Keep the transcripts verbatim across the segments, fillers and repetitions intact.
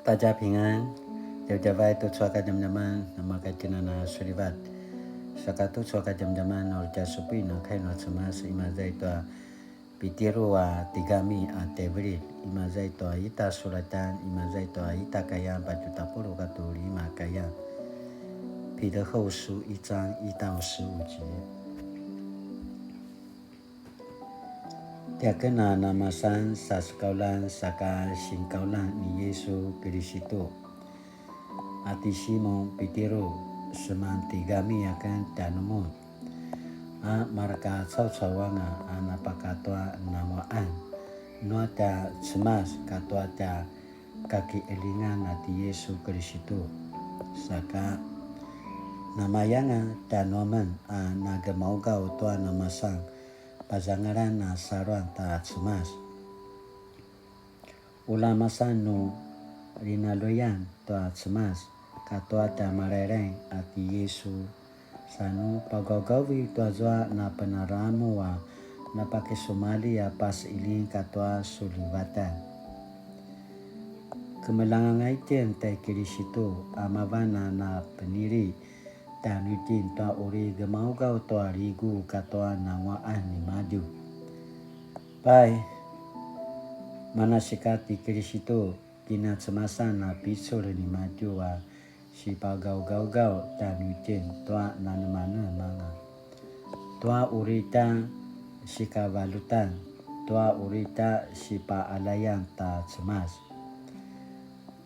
大家平安, djavadjavay tucu a kadjamadjaman, namakatjinana sulivat. Saka tucu a kadjamadjaman, uri tja supuin a kai nua Cemas, imaza i tua Pitiru a tigami a tjaivililj, imaza i tua ita sulatan, imaza i tua ita kayan, patju tapuluq katua lima kayan. 彼得後書一章一到十五節。 Tiaken a namasan sasekaulan saka sinkaulan ni Yisu Kilisitu, a ti Simon Pitiru, seman tigami aken tjanumun, a mareka caucau anga a napakatua nanguaqan nua tja Cemas katua tja kakiqelingan a ti Yisu Kilisitu. Saka namayanga tjanuamen a nagemaugaw tua namasan pazangalan a saluan ta Cemas. Ula masan nu linaluyan tua Cemas katua tja Malailaing a ti Yisu, sa nu pagaugavi tuazua napenaramu a napakisumalji a pasiling katua sulivatan. Kemeljang anga itjen tai Kilisitu a mavan a napenili tjanuitjen tua uri gemaugaw tua ligu katua nanguaqan nimadju. Pai, manasika ti Kilisitu, kinacemasan a picul nimadju a sipagaugaugaw tjanuitjen tua nanemanemanga, tua uri tja sikavalutan, tua uri tja sipaqaljayan ta Cemas.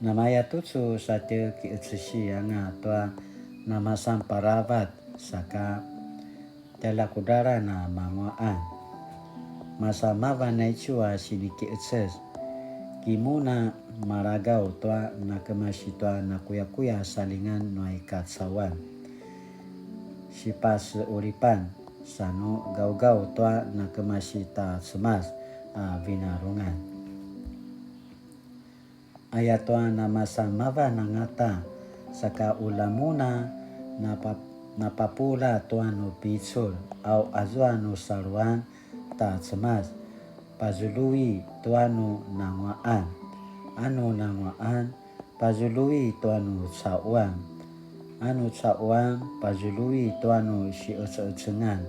Namaya tucu sa tje kiqecesi anga tua namasan paravac saka tjaljakudralan a manguaqan. Masa mavan aicu a sinikiqeces, ki mun a malagaw tua nakemasi tua nakuyakuya salingan nua i kacauan, sipasequlipan, sa nu gaugaw tua nakemasi ta Cemas a vinarungan. Ayatua namasan mavan angata, saka ula mun a napa-, napapula tua nu picul, au azua nu saluan ta Cemas, pazuljui tua nu nanguaqan, a nu nanguaqan, pazuljui tua nu caquan, a nu caquan, pazuljui tua nu siqeceqecengan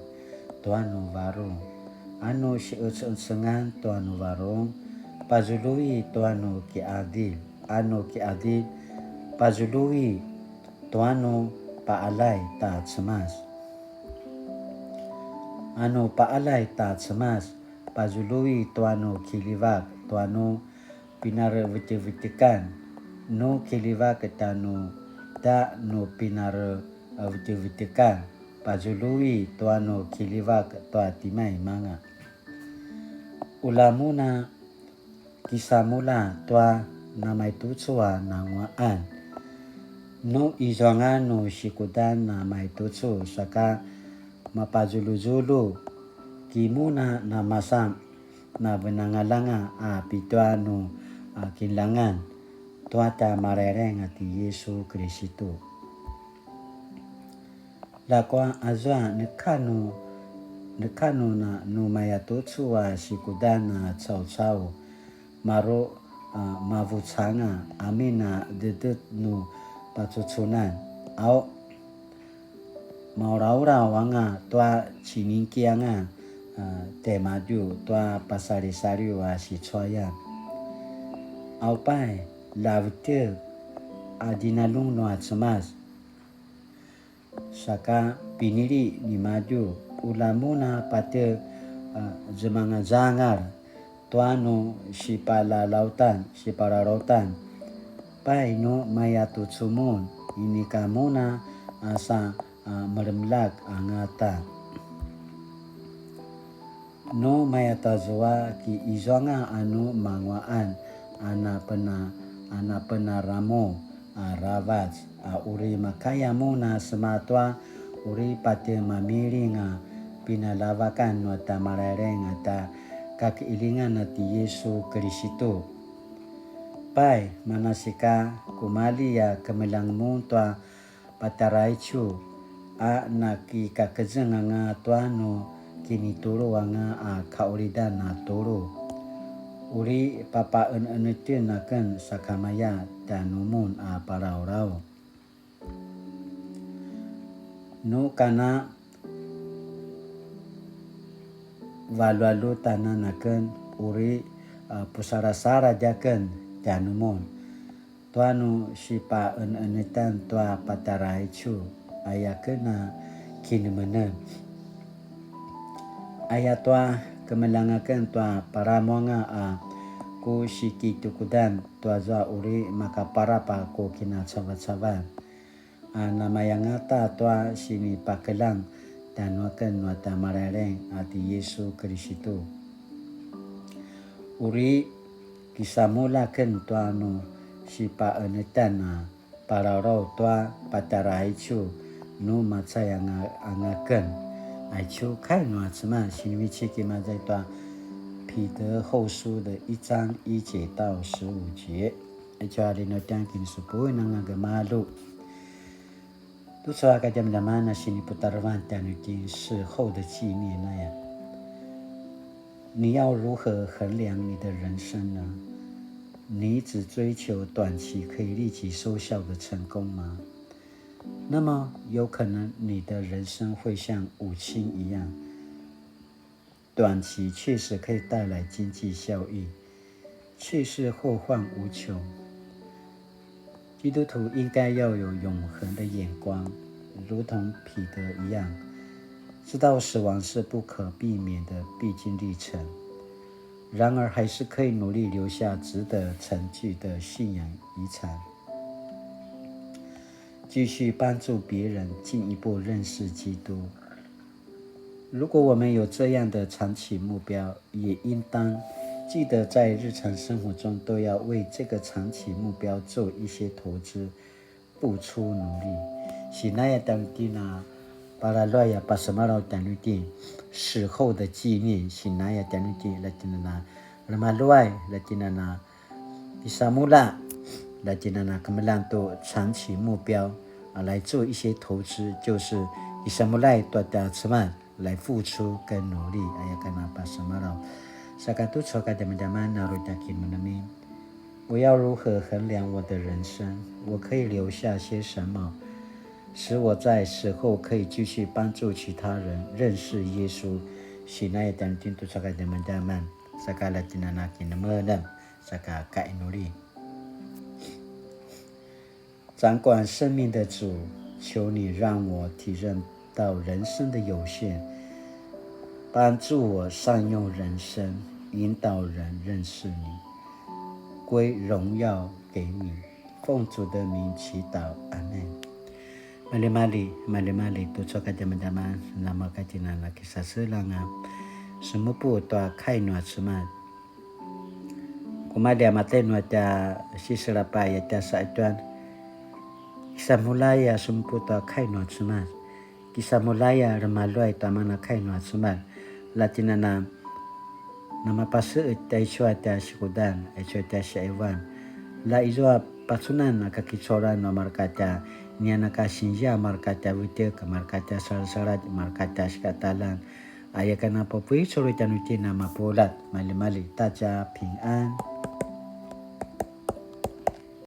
tua nu varung, a nu siqeceqecengan tua nu varung, pazuljui tua nu kiqadilj, a nu kiqadilj, pazuljui tua nu paqaljay ta Cemas. A nu paqaljay ta Cemas, pazuljui tua nu kiljivak tua nu pinarevetjevetjekan, nu kiljivak ta nu tja nu pinarevetjevetjekan, pazuljui tua nu kiljivak tua timaimanga. Ula mun a kisamulja tua namaitucu a nanguaqan. Nu izuanga nu sikudan namaitucu saka mapazuljuzulju, ki mun a namasan navenangalanga a pitua nu, a, kinljangan tua tja Malailaing a ti Yisu Kilisitu. Ljakua azua neka nu, neka nu na nu mayatucu a sikudan a caucau, maru, a, mavucanga amin a dedet nu pacucunan. Au, maulaulaw anga tua ciningki anga, a, tjaimadju tua pasalisaliw a sicuayan. Au pai, ljavetjek a djinaljun nua Cemas. Saka pinili nimadju, ula mun a patje, a, zemangazangal tua nu sipalalautan, sipalalautan. Pai nu mayatucu mun, inika mun a sa, a, melemlak angata. Nu mayatazua ki izuanga a nu manguaqan a napena-, a napenaramu aravac, a uri makaya mun a sema tua uri patje mamiling a pinaljavakan nua tja Malailaing a tja kakiqilingan a ti Yisu Kilisitu. Pai, manasika, kumalji a kemeljang mun tua patjara aicu a nakikakezeng anga tua nu kinitulu anga a kaqulidan a tulu. Uri papaqeneqenetjen aken sakamaya tjanumun a palalaut. Nu kana valjualjutan aken uri, a, pusalasaladj aken tjanumun. Tua nu sipaqeneqenetjan tua patjara aicu, aya ken a kinemenem. Aya tua kemeljang aken tua palamuanga a ku sikitukudan tuazua uri makaparap a ku kinacavacavan. A namayangata tua sinipakeljang tjanuaken nua tja Malailaing a ti Yisu Kilisitu. Uri kisamulja aken tua nu sipaqeneqenetjan a palalaut tua patjara aicu nu macay anga, anga aken. Aicu kai nua Cemas sinivecik imaza i tua 彼得后书的一章一节到十五节. Aicu a linutjan kinisupuin anga gemalju. Tucu a kadjamadjaman a siniputarevan tjanuitjen 死後的紀念 aya. 你要如何衡量你的人生呢？你只追求短期可以立即收效的成功嗎？那麼有可能你的人生會像五星一樣，短期確實可以帶來經濟效益，卻是後患無窮。基督徒應該要有永恆的眼光，如同彼得一樣，知道死亡是不可避免的必經歷程，然而還是可以努力留下值得承繼的信仰遺產，繼續幫助別人進一步認識基督。如果我們有這樣的長期目標，也應當記得在日常生活中都要為這個長期目標做一些投資，付出努力。Sinaya tjanuitjen a palalaut a pasemalaw tjanuitjen, 死後的紀念, sinaya tjanuitjen, la tjinana, remaljuay, la tjinana, kisamulja, la tjinana kemeljang tu 長期目標, a, 來做一些投資，就是 kisamulja tua tja Cemas 來付出跟努力, aya ken a pasemalaw. Saka tucu a kadjamadjaman a uri tja kinemenemen. 我要如何衡量我的人生？我可以留下些什麼，使我在死後可以繼續幫助其他人認識耶穌？Sinaya tjanuitjen tucu a kadjamadjaman, saka la tjinana kinemenem, saka kainuli. 掌管生命的主，求你讓我體認到人生的有限，幫助我善用人生，引導人認識你，歸榮耀給你。奉主的名祈禱，阿們。Maljimalji, maljimalji, tucu a kadjamadjaman, namaka tjinana kisaseljang a semupu tua kai nua Cemas. Kumalji a matenu a tja siselapay a tja saqetjuan. Kisamulja a semupu tua kai nua Cemas. Kisamulja a remaljuay tua mana kai nua Cemas. La tjinana namapaseqetj aicu a tja sikudan, aicu a tja siqaivuan. La izua pacunan a kakicualan nua mareka tja nianaka sinzia, mareka tja vetjek, mareka tja salasaladj, mareka tja sikataqaljan. Aya ken a papuicul tjanuitjen a mapuljat, maljimalji, 大家平安.